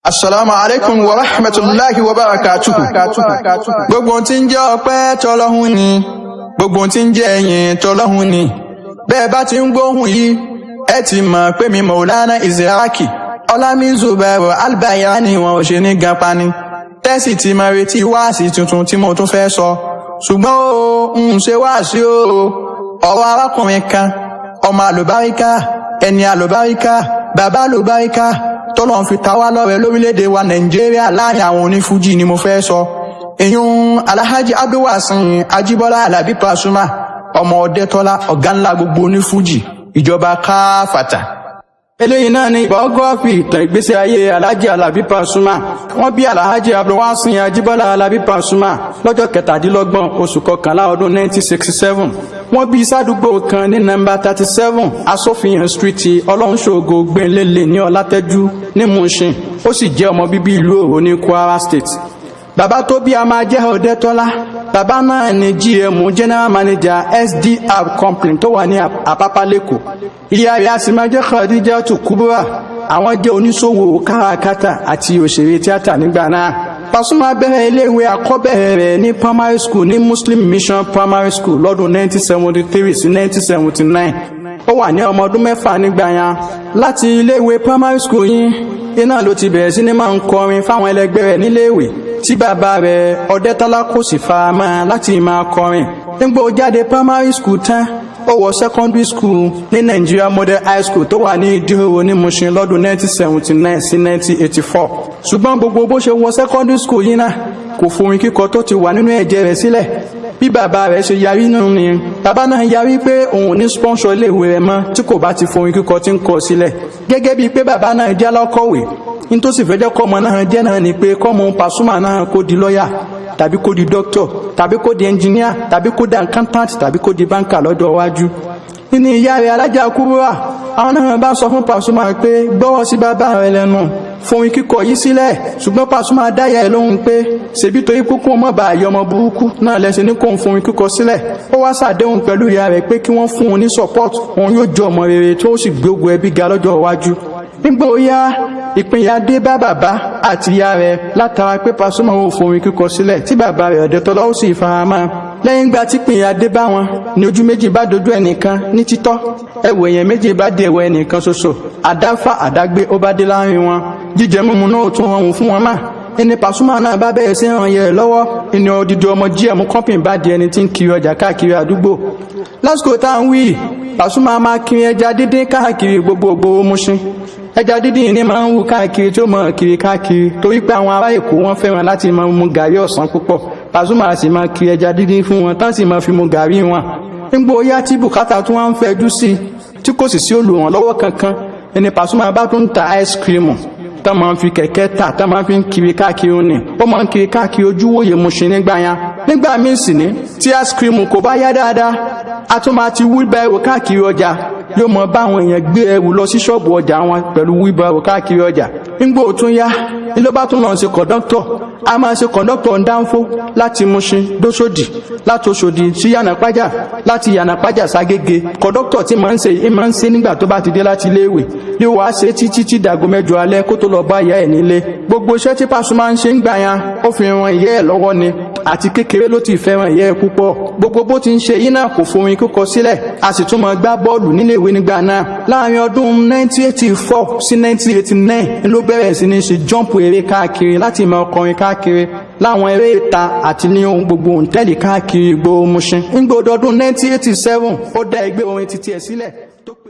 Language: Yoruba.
Assalamu alaikum wa rahmatulahi wa barakatuhu. Gbogbo ohun tí ń jẹ́ ọpẹ́ tọlọ́hun ni. Gbogbo ohun tí ń jẹ́ ẹ̀yìn tọlọ́hun ni. Bẹ́ẹ̀ bá ti ń gbóhùn yìí, ẹ ti mọ̀ pé mi Maulana Izraki, Ọlámi Zubairu Albayani wọn ò ṣe ní ganpa ni. Tẹ́sì ti máa retí wáàsí tuntun tí mo tún fẹ́ sọ. Ṣùgbọ́n o, ń ṣe wáàsí o. Ọ̀rọ̀ arákùnrin kan, ọmọ àlùbáríkà, ẹni àlùbáríkà, bàbá àlùbáríkà, tọ́lọ́n fi ta wá lọ́rẹ lórílẹ̀‐èdè wa Nàìjíríà láàrin àwọn onífújì ni mo fẹ́ sọ. Ìyún Alhaji Abdulwasin Ajíbọ́lá Alábí Pasuma, ọmọ Ọdẹ́tọ́lá, ọ̀gá ńlá gbogbo onífújì, ìjọba káfàtà. Eléyìí náà ni bọ́gọ́fì ìtàn ìgbésí ayé Alhaji Alábí Pasuma. Wọ́n bí Alhaji Abdulwasin Ajíbọ́lá Alábí Pasuma lọ́jọ́ 27 oṣù kọkànlá ọdún 1967. Wọ́n bí sádùúgbò kan ní nọ́mbà 37 Asófihàn Street, Ọlọ́runṣògo, Gbẹ̀lélẹ̀ ní Ọlátẹ́jú ní Mushin. Ó sì jẹ́ ọmọ bíbí ìlú Òrò ní Kwara State. Bàbá tó bí a máa jẹ́ Ọdẹ́tọ́lá. Bàbá náà ni GM, General Manager, SDR Company tó wà ní Àpápá lẹ́kọ̀ọ́. Ìyá rẹ̀ a sì máa jẹ́ Khadijatu Kubra. Àwọn jẹ́ oníṣòwò káràkátà àti òṣèré tíátà nígbà náà. Pasuma bẹ̀rẹ̀ iléèwé àkọ́bẹ̀rẹ̀ rẹ̀ ní primary school ní Muslim Mission Primary School lọ́dún 1973 sí 1979. Ó wà ní ọmọ ọdún 6 nígbà yẹn. Láti iléèwé primary school yìí iná ló ti bẹ̀rẹ̀ sí ní máa ń kọrin fáwọn ẹlẹgbẹ́ rẹ̀ níléèwé, tí bàbá rẹ̀ Ọdẹ́tọ́lá kò sì fara mọ́ láti máa kọrin. Nígbà ó jáde primary school tán, ó wọ secondary school ní Nigeria Model High School tó wà ní Ìdíhòrò ní Mushin lọ́dún 1979 sí 1984. Ṣùgbọ́n gbogbo bó ṣe wọ secondary school yìí náà, kò forin kíkọ tó ti wà nínú ẹ̀jẹ̀ rẹ̀ sílẹ̀. Bí bàbá rẹ̀ ṣe yarí nù ni bàbá náà yarí pé òun ní sponsor iléèwé rẹ̀ mọ́ tí kò bá ti forin kíkọ tí ń kọ sílẹ̀. Gẹ́gẹ́ bíi pé bàbá náà jẹ́ alákọ̀wé, ní tó sì fẹ́ jẹ́ kọ́mọ náà jẹ́ náà ni pé kọ́mọ Pasuma náà kó di lọ́yà, tàbí kó di dókítọ̀, tàbí kó di ẹnjìníà, tàbí kó di accountant, tàbí kó di banker lọ́jọ́ iwájú. Nínú ìyá rẹ̀ Alájà Kúbúrà, àwọn náà bá sọ fún Pasuma pé gbọ́wọ́ sí bàbá rẹ̀ lẹ́nu, forin kíkọ yìí sílẹ̀. Ṣùgbọ́n Pasuma dáyà ẹ̀ lóhùn pé ṣèbí torí kókó ọmọ bá àyè ọmọ burúkú náà lẹ́sẹ̀ ní kó ń forin kíkọ sílẹ̀. Ó wá ṣàdéhùn pẹ̀lú ìyá rẹ̀ pé kí wọ́n fún un ní support, òun yóò jọ ọmọ rere tó sì gbógun ẹbí ga lọ́jọ́ iwájú. Nígbà ó yá, ìpínyà dé bá bàbá àti ìyá rẹ̀ látara pé Pasuma ò forin kíkọ sílẹ̀, tí bàbá rẹ̀ Ọ̀dẹ́tọ́lá ó sì fara mọ́. Lẹ́yìn ìgbà tí ìpínyà dé bá wọn ní ojú méjì bá dojú ẹnìkan ní títọ́, ẹwọ èèyàn méjì bá dé ẹwọ ẹnìkan ṣoṣo, àdáfà àdágbé ó bá dé láàrin wọn. Jíjẹ mímu náà tún rọrùn fún wọn mà. Ẹni Pasuma náà bá bẹ̀rẹ̀ sí ràn yẹ lọ́wọ́, ẹni odidi ọmọ GM company bá di ẹni tí ń kiri ọjà káàkiri àdúgbò. Lásìkò tá à ń wí, Pasuma máa kiri ẹja dídín káàkiri gbogbogbò Mushin. Ẹja dídín ní máa ń wú káàkiri tí ó mọ̀ kiri káàkiri, torí pé àwọn ará Èkó wọ́n fẹ́ràn láti máa mu gàrí ọ̀sán púpọ̀. Pasuma sì máa kiri ẹja dídín fún wọn, tán sì máa fi mu gàrí wọn. Nígbà ó yá tí bùkátà tún wá ń fẹjú sí i, tí kò sì sí olùrànlọ́wọ́ kankan, ẹni Pasuma bá tún ta ice cream tá máa ń fi kẹ̀kẹ́ tà, tá máa fi ń kiri káàkiri ní. Ó máa ń kiri káàkiri ojúwòye Mushin nígbà yẹn. Nígbà míì sì ní tí ice cream kò bá yá dáadáa, a tún máa ti wheelbarrow káàkiri ọjà, yóò mọ bá àwọn èèyàn gbé ẹrù lọ sí ṣọ́ọ̀bù ọjà wọn pẹ̀lú wheelbarrow káàkiri ọjà. Nígbà ó tún yá, ló bá tún lọ ṣe kọ̀dọ́tọ̀. A máa ṣe kọ̀dọ́tọ̀ ń dánfó láti Mushin dóṣòdì, láti Òṣòdì sí Yànàpájà, láti Yànàpájà ságége. Kọ̀dọ́tọ̀ tí máa ń ṣe, máa ń ṣe nígbà tó bá ti dé láti iléèwé, yóò wá ṣe títí tí dàgó 8 alẹ́ kó tó lọ bá ìyá ẹ̀ nílé. Gbogbo iṣẹ́ tí Pasuma ń ṣe ń gbà yẹn, ó fi ran ìyá ẹ̀ lọ́wọ́ ni. Àti kékeré ló ti fẹ́ràn ìyá ẹ̀ púpọ̀. Gbogbo bó ti ń ṣe yìí náà, kò forin kíkọ sílẹ̀. A sì tún máa gbá bọ́ọ̀lù níléèwé nígbà náà. Láàrin ọdún 1984 sí 1989 ló bẹ̀rẹ̀ sí ní ṣe jump eré káàkiri láti máa kọrin káàkiri láwọn eré ìta àti ní ohun gbogbo òǹtẹ́lì káàkiri ìgboro Mushin. Nígbà ọdún 1987, ó dá ẹgbẹ́ orin titi ẹ̀ sílẹ̀ tó pè